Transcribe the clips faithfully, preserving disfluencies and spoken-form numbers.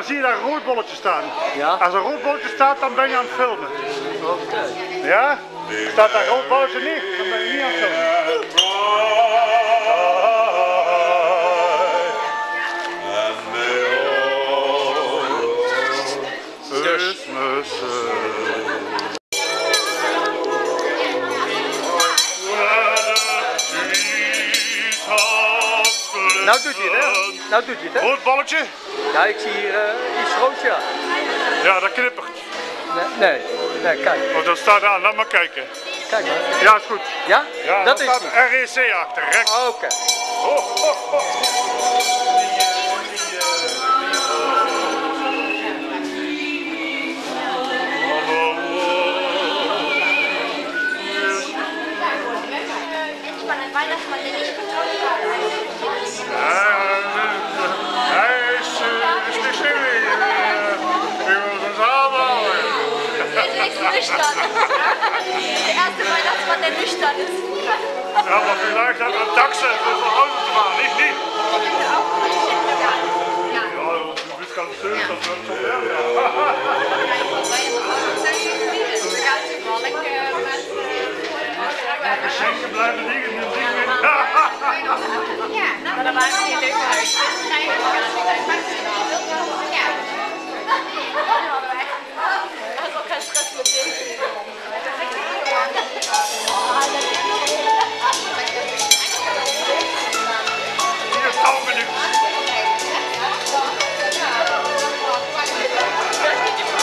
Zie je daar een rood bolletje staan? Ja. Als er een rood bolletje staat, dan ben je aan het filmen. Oké. Ja? Staat daar een rood bolletje niet, dan ben je niet aan het filmen. Dus. Nou doet hij het, hè? Nou doet hij het, hè? Rood bolletje? Ja, ik zie hier eh, iets roods, ja. Ja, dat knippert. Nee, nee, nee, kijk. Oh, dat staat aan, laat maar kijken. Kijk maar. Ja, is goed. Ja? Ja, dat is R E C achter, rechts. Oké. Oh, oh, oh. Van het Weihnachtsmann, den ich getroffen habe. Ja, ja, ja, ja, is, eh, is nicht schön, eh, wie wir uns haben. Is echt nüchtern. De eerste Weihnachtsmann, der nüchtern ist. Ja, aber vielleicht hat er Taxe, um nach Hause zu fahren. Nicht, nicht. Ja, du bist ganz süß, das wird schon werden. Ja. Geschenke blijven liggen in het ding. Ja, maar dan maken we die leuk uit. Ja. Dat is ook geen stress met dit. Hier, tau minuten.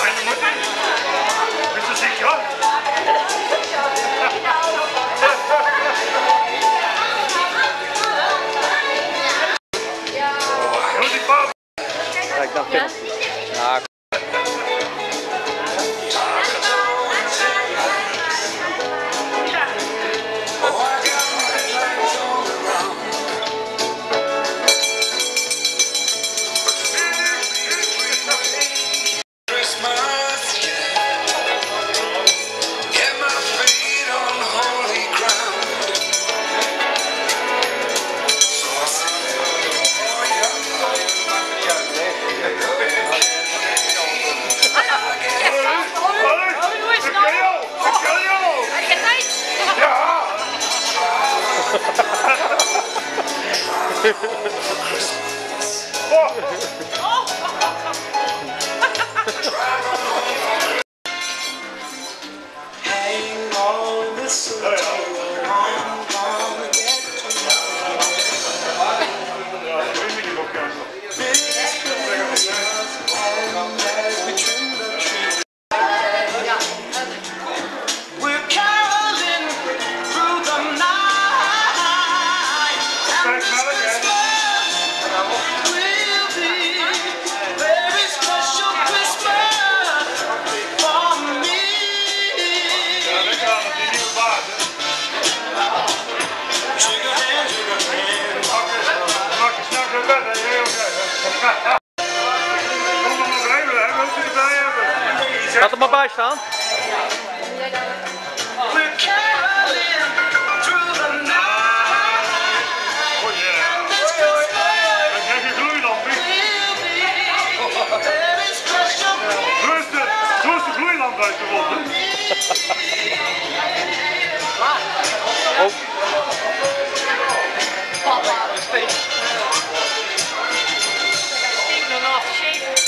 Eine Mutti. Bist du sicher? Muss ich fahren? Ja, ich dacht jetzt. Ja. Gaat er maar bij staan. Zo is de, zo is de gloeilamp uitgevonden. Oh. Papa, steek. Steek nog af, shake.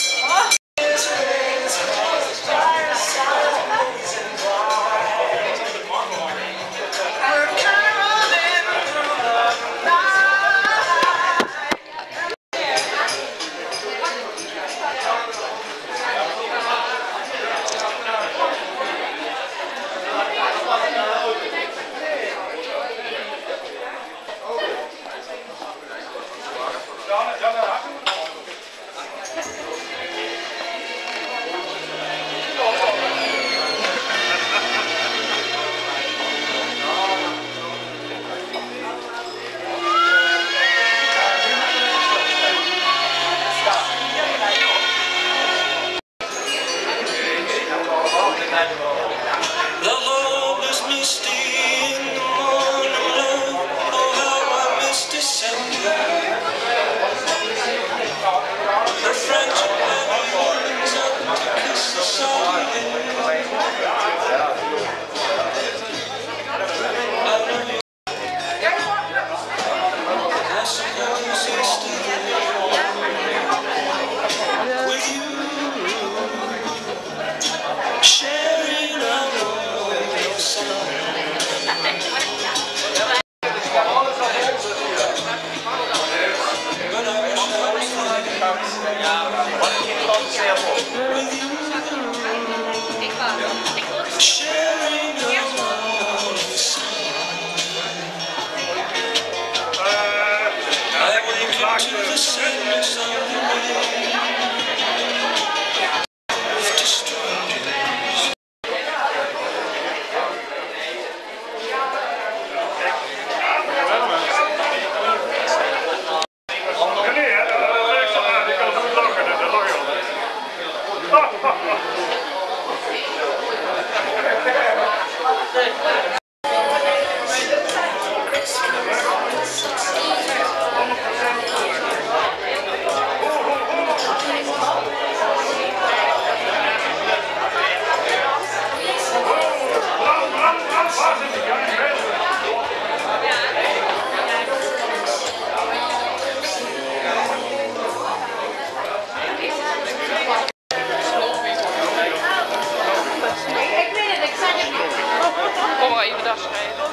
Kom maar even daar schrijven.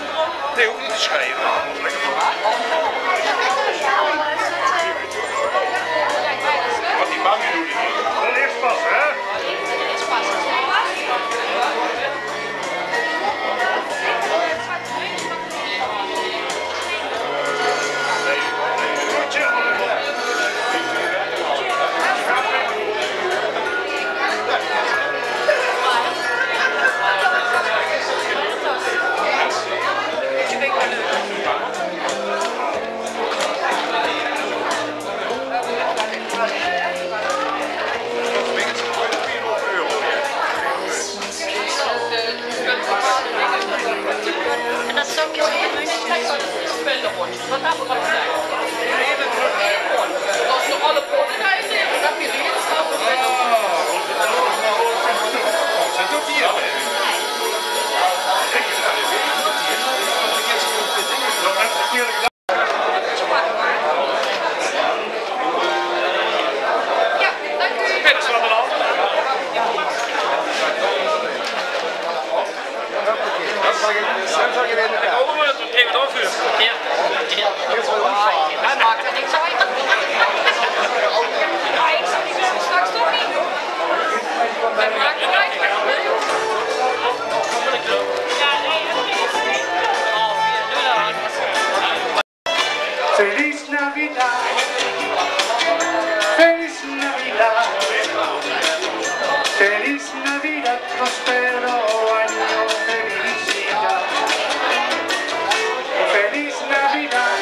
Nee, hoeft niet te schrijven. Wat die bank doet. Wel eerst passen, hè? En dat zou ik eens even doen. Even doorvuren. Ja. Ja. Hij maakt er niks uit. Hij is er straks toch niet. Hij maakt er niks uit. Feliz Navidad. Feliz Navidad. Feliz Navidad, próspero año, felicidad. Feliz Navidad.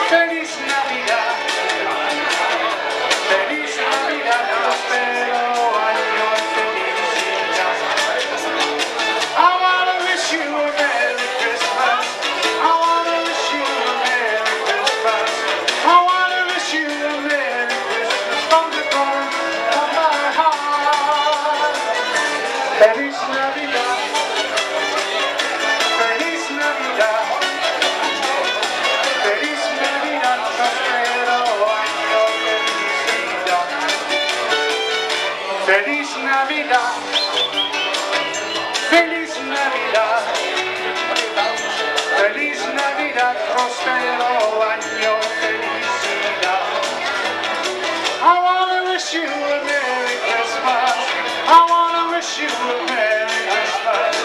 Feliz Navidad. Feliz Navidad, próspero año, felicidad. I wanna wish you a Merry Christmas. I wanna wish you a Merry Christmas. I wanna wish you a Merry Christmas from the bottom of my heart. Feliz Navidad. Feliz Navidad. Feliz Navidad, próspero año, felicidad. Feliz Navidad. Feliz Navidad. Feliz Navidad, próspero año, felicidad. I wanna wish you a Merry Christmas. I wanna wish you a Merry Christmas.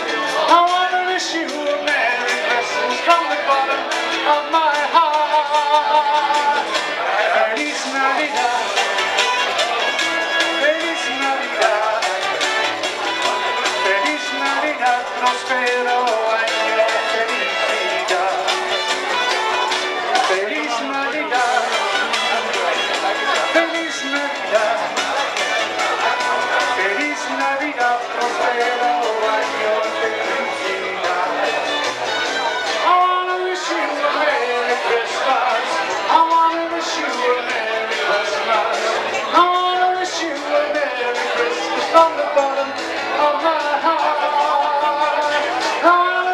I wanna wish you a Merry Christmas from the bottom of my heart. Feliz Navidad. Feliz Navidad. Feliz Navidad, próspero año, felicidad. Feliz Navidad. Feliz Navidad. Feliz Navidad, próspero año, felicidad. I wanna wish you a Merry Christmas. I wanna wish you a Merry Christmas. I wanna wish you a Merry Christmas from the bottom of my heart. I wanna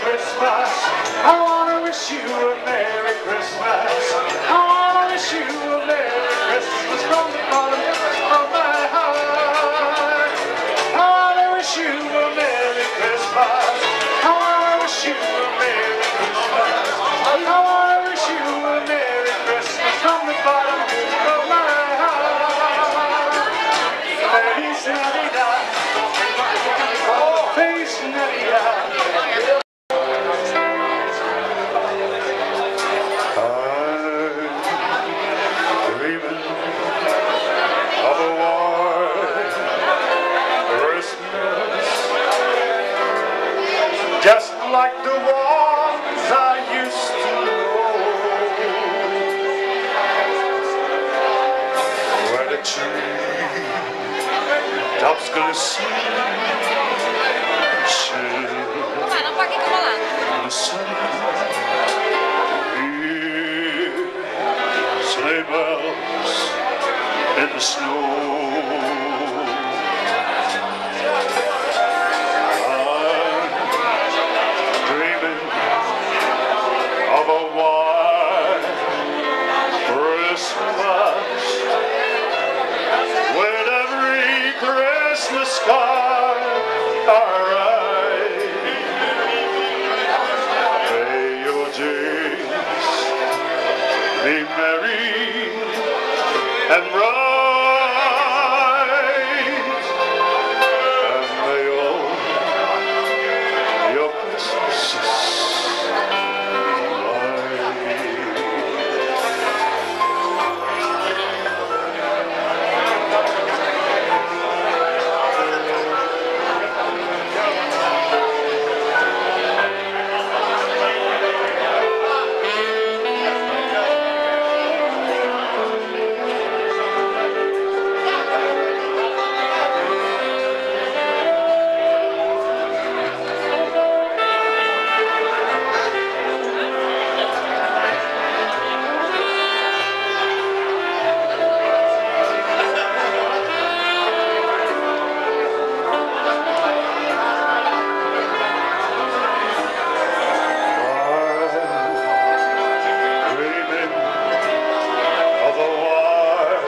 Christmas. I wanna wish you a Merry Christmas. I wanna wish you a Merry Christmas from the bottom of my heart. I wanna wish you a Merry Christmas. I wanna wish you a Merry Christmas. I wanna wish you a Merry Christmas from the bottom of my heart. Feliz Navidad. Feliz Navidad. I'm dreaming of a white Christmas, just like the ones I used to know, where the tree tops glisten. Kom maar, dan pak ik hem wel aan. Listen. Hear sleigh bells in the snow. I'm dreaming of a white Christmas with every Christmas card I write. May your days be merry and bright, and may all your Christmases Dreaming of a white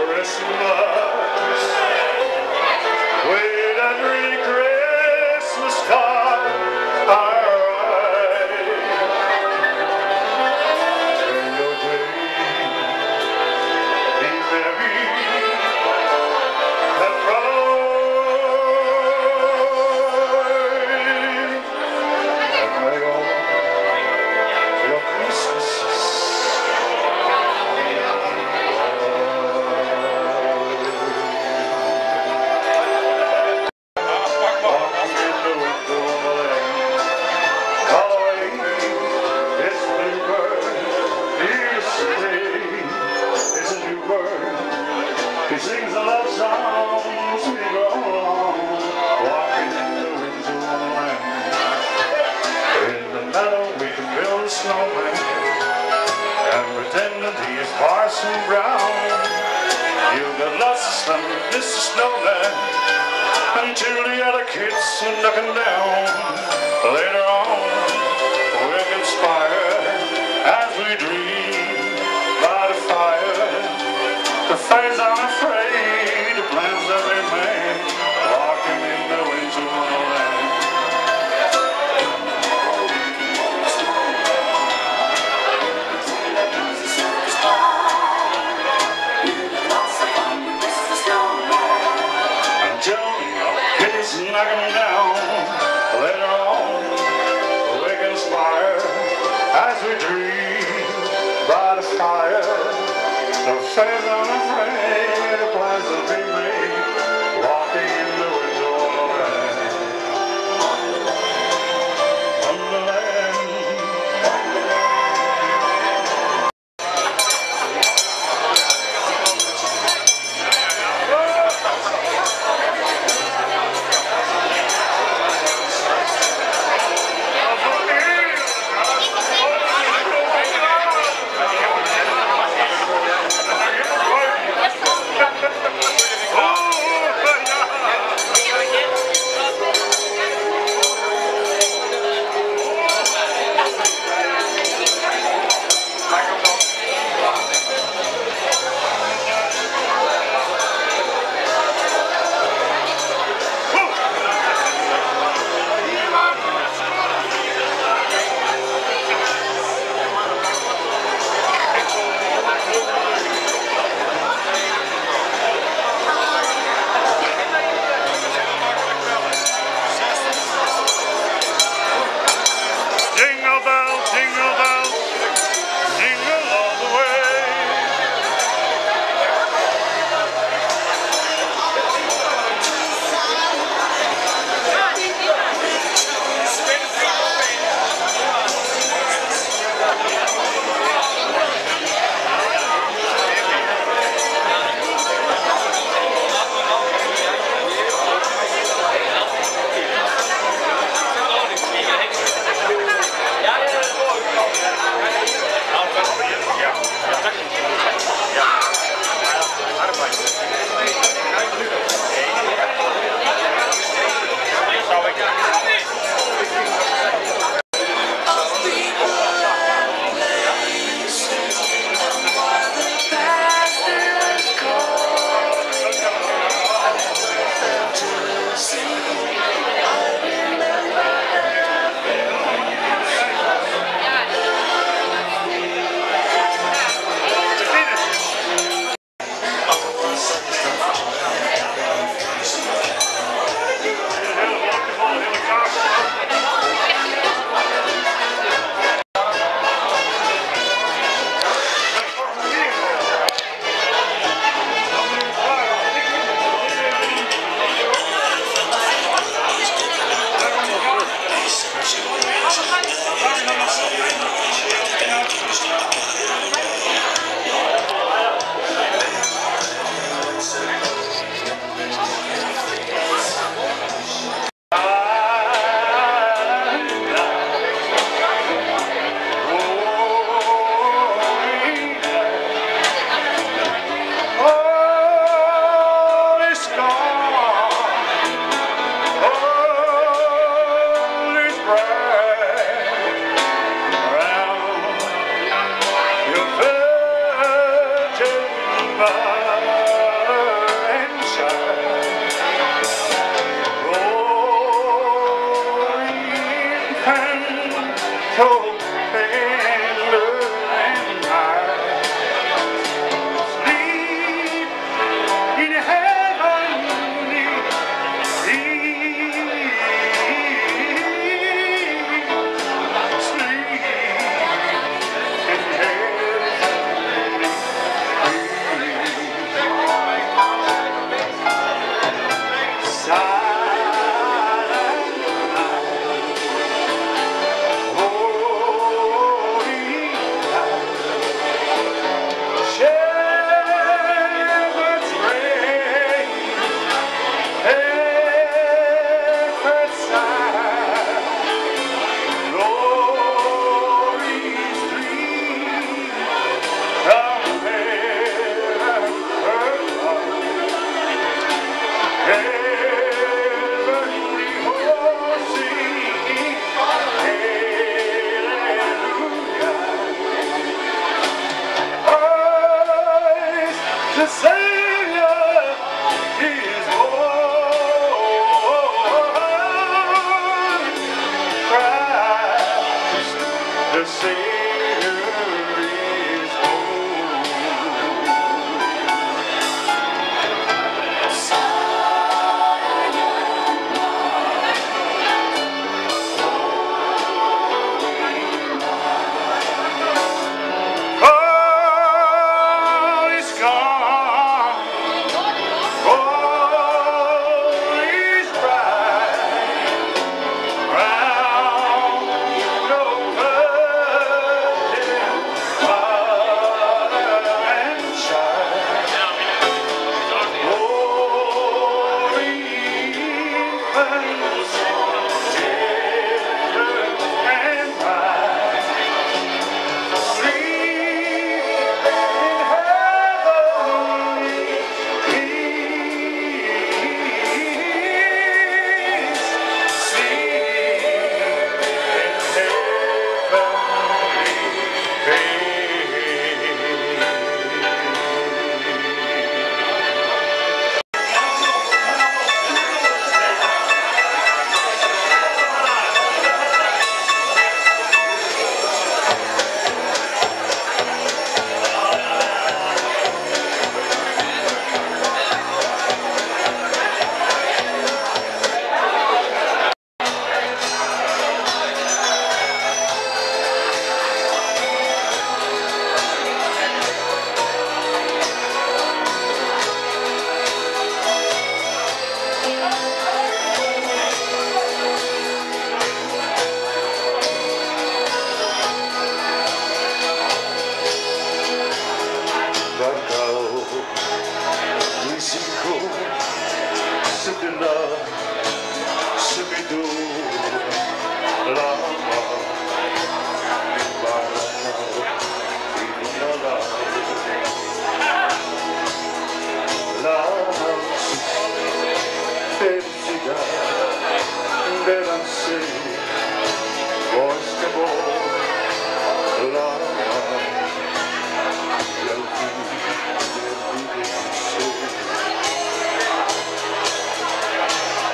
Christmas with every Christmas card I write. May your days be merry and bright. He sings a love song as we go along, walking in the winter wonderland. In the meadow we can build a snowman and pretend that he is Parson Brown. You'll get lots of fun with Mister Snowman until the other kids soon knock him down. Later on, we'll conspire as we dream by the fire. The fairies aren't afraid, the plans that we make, walking in the winter wonderland. Until it is knocking down. Later on, we conspire as we dream by the fire. The fairies aren't afraid, the plans that we make, walking in the winter wonderland. Wonderland.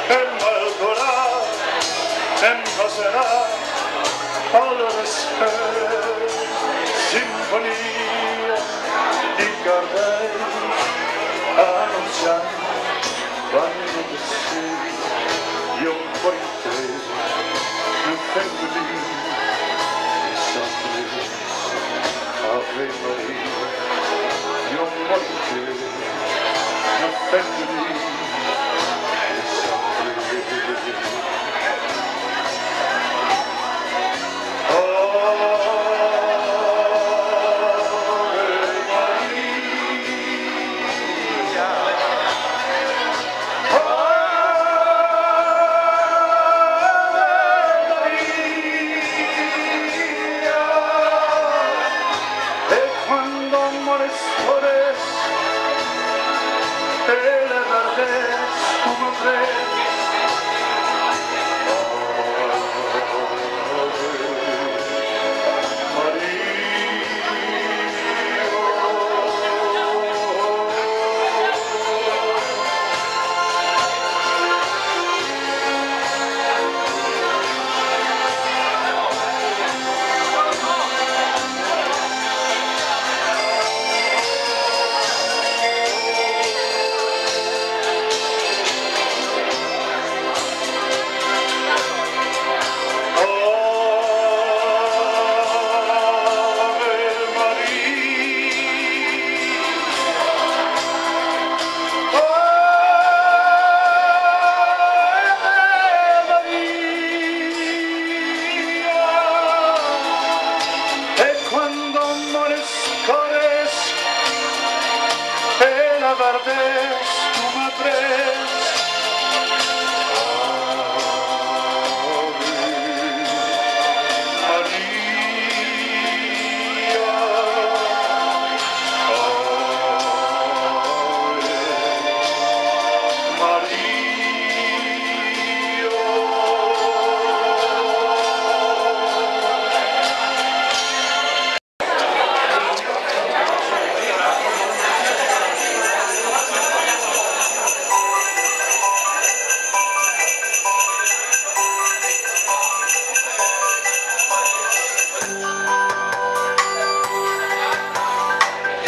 En Malcolm, en Basera, alle respect, sinfonia di Carré, annunciant van de zee, jong poëte, een family is dat. Ave Maria, your body, your family is something. Ave Maria. E cuando amores flores te la tardes como tres. E cuando amores flores te la tardes como tres.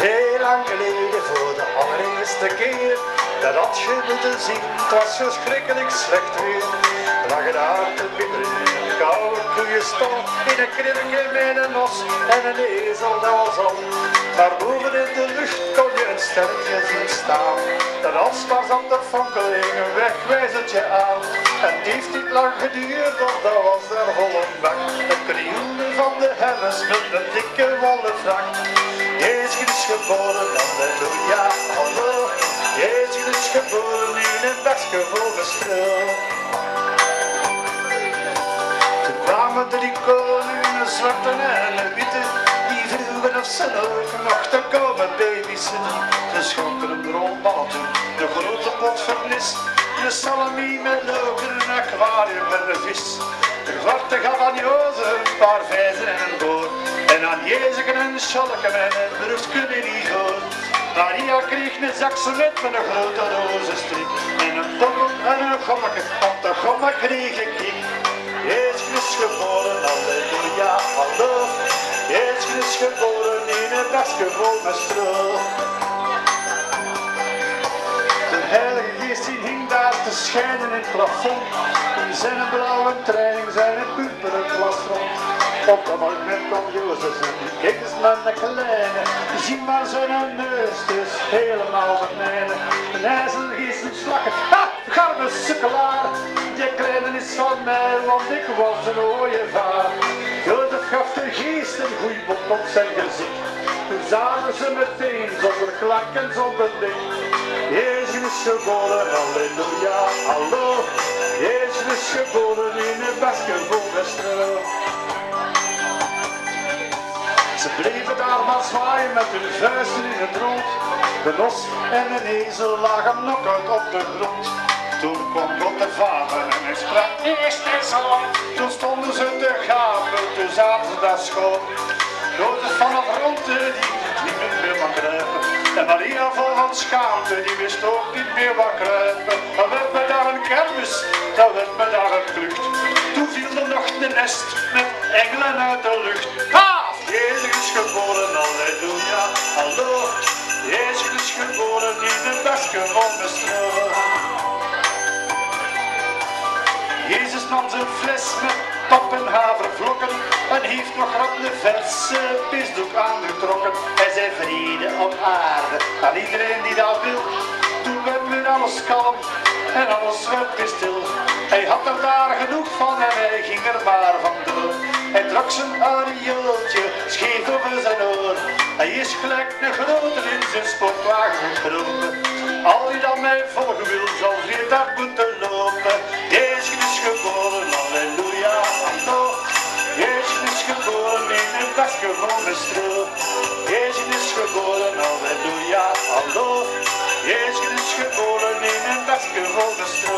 Heel lang geleden, voor de allereerste keer, dat had je moeten zien, het was verschrikkelijk slecht weer. Lag het hart te bibberen in een koude koeienstal, in een kribke met een os en een ezel, dat was al. Maar boven in de lucht kon je een sterretje zien staan. Dat alsmaar zat te fonkelen, een wegwijzertje aan. En het heeft niet lang geduurd, of dat was daar vol een bak. Het krioelen van de hermes met een dikke wollen vrak. Jezus is geboren, halleluja, hallo. Jezus is geboren in een bakske vol gestreel. Die koning, eine zwarte en eine witte, die vroge of ze ouch mochte kómme babysitte. Ze schonke häöm drie bal toe, eine grote pot vernis, eine salami mit look en ein aquarium mit eine vis. De zwarte gaf aan Jozef ein paar vèze en ein boor. En aan Jezus ein sjolke mit ein broefke in die goor. Maria kreeg eine zak cement mit ein grote rozestriek. En ein potlood en ein gommeke, want de gommeke kreeg ein kiek. Jezus is gebore, halleluja, hallo. Jezus is gebore in ein beske vol mit stro. De Heilige Geest die hing dao te sjijne in 't plafond. In zien blauwe training, zien purpere plafond. Op dat moment kwaam Jozef en die keek ins nao de kleine. Zie mer, zien neus is hielemaol beneden. En hae is ein geest aan 't slakke. Ha! Garme sukkelaar, die kleine is van mich, want ich waas zien ooievaar. Jozef gaf de geest ein gooj bót op zien gezicht. Toen zage ze meteen, zónger klank en zónger licht: Jezus is gebore, halleluja, hallo. Jezus is gebore in ein beske vol mit stro. Ze bleve dao mer zwaaie mit hun vuiste in 't rónd. Ein os en ein ezel lage knock-out op de grond. Toen kwaam God de Vader en hae sprak: Dit is mien zoon. Toen stónge ze te gape, toen zate ze dao sjoon. Jozef van de grond, die neet mieë waor kruipe. En Maria vol van sjaamte, die wis ouch neet mieë waor kruipe. Dao woort mich dao ein kermis, dao woort mich dao ein klucht. Toen veel d'r nog ein nest mit engele oet de lucht. Ha! Jezus is gebore, halleluja, hallo. Jezus is gebore in ein beske vol mit stro. Jezus nam zien fles mit pap en havervlokke en haet nog rap eine verse pisdook aangetrokke. Hae zag: vrede op aarde aan ederein dae dat wil. Toen woort weer alles kalm en alles woort weer stil. Hae had d'r dao genóg van en hae ging d'r mer vandoor. Hae trok zien aureoolke sjeef euver zien oor. Hae is geliek eine groete in zien sportwage gekrope. Al dae dat mich volge wil, zal vrie hard mótte loupe. Jezus is gebore, halleluja, hallo. Jezus is gebore in ein beske vol mit stro. Jezus is gebore, halleluja, hallo. Jezus is gebore in ein beske vol mit stro.